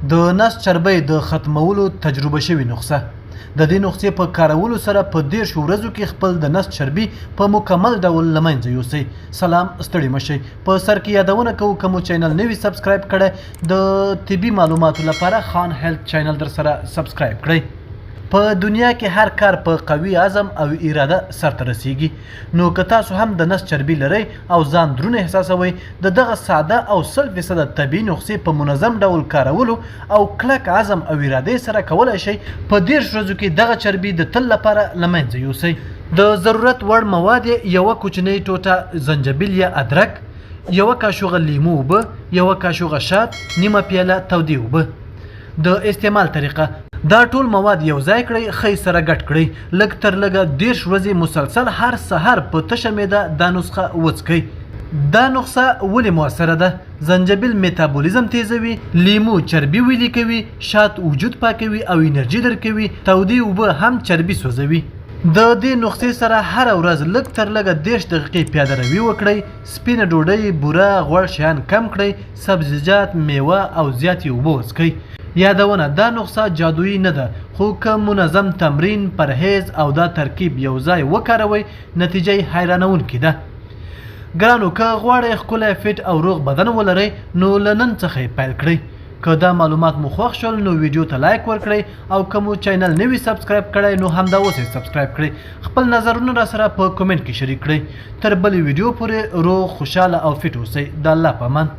د نس چربۍ د ختمولو تجربه شوې نسخه. د دې نسخې په کارولو سره په 30 ورځو کې خپل د نس چربي په مکمل ډول له منځه یوسئ. سلام، ستړي مه شئ. په سر کې یادونه کوو، که مو چینل نه وي سبسکرایب کړی، د طبي معلوماتو لپاره خان هیلث چینل درسره سبسکرایب کړئ. په دنیا کې هر کار په قوي عزم او اراده سرته رسیږي، نو که تاسو هم د نس چربي لرئ او ځان درون احساسوئ، د دغه ساده او 100% طبیعي نسخې په منظم ډول کارولو او کلک عزم او ارادې سره کولای شئ په 30 ورځو کې دغه چربي د تل لپاره له منځه یوسئ. د ضرورت وړ مواد یې: یوه کوچنۍ ټوټه زنجبیل یا ادرک، یوه کاشوغه لیمو اوبه، یوه کاشوغه شات، نیمه پیاله تودې اوبه. د استعمال طریقه: دا ټول مواد یو ځای کړئ، ښه یې سره ګډ کړئ. لږ تر لږه 30 ورځې مسلسل هر سهار په تشه معده دا نسخه وڅکئ. دا نسخه ولې موثره ده؟ زنجبیل میتابولیزم تیزوي، لیمو چربي ویلي کوي، شات وجود پاکوي او انرژي درکوي، تودې اوبه هم چربي سوځوي. د دې نسخې سره هره ورځ لږ تر لږه 30 دقیقې پیاده روي وکړئ، سپینه ډوډۍ، بوره، غوړ شیان کم کړئ، سبزیجات، میوه او زیاتې اوبه وڅکئ. یادونه: دا نسخه جادویي نه ده، خو که منظم تمرین، پرهیز او دا ترکیب یو ځای وکاروئ، نتیجه یې حیرانوونکې ده. ګرانو، که غواړئ ښکلی، فټ او روغ بدن ولرئ، نو له نن څخه یې پیل کړئ. که دا معلومات مو خوښ شول، نو ویډیو ته لایک ورکړئ او که مو چینل نه وي سبسکرایب کړی، نو همدا اوس یې سبسکرایب کړئ. خپل نظرونه راسره په کومنټ کې شریک کړئ. تر بلې ویډیو پورې روغ، خوشحاله او فټ اوسئ. د الله په امان.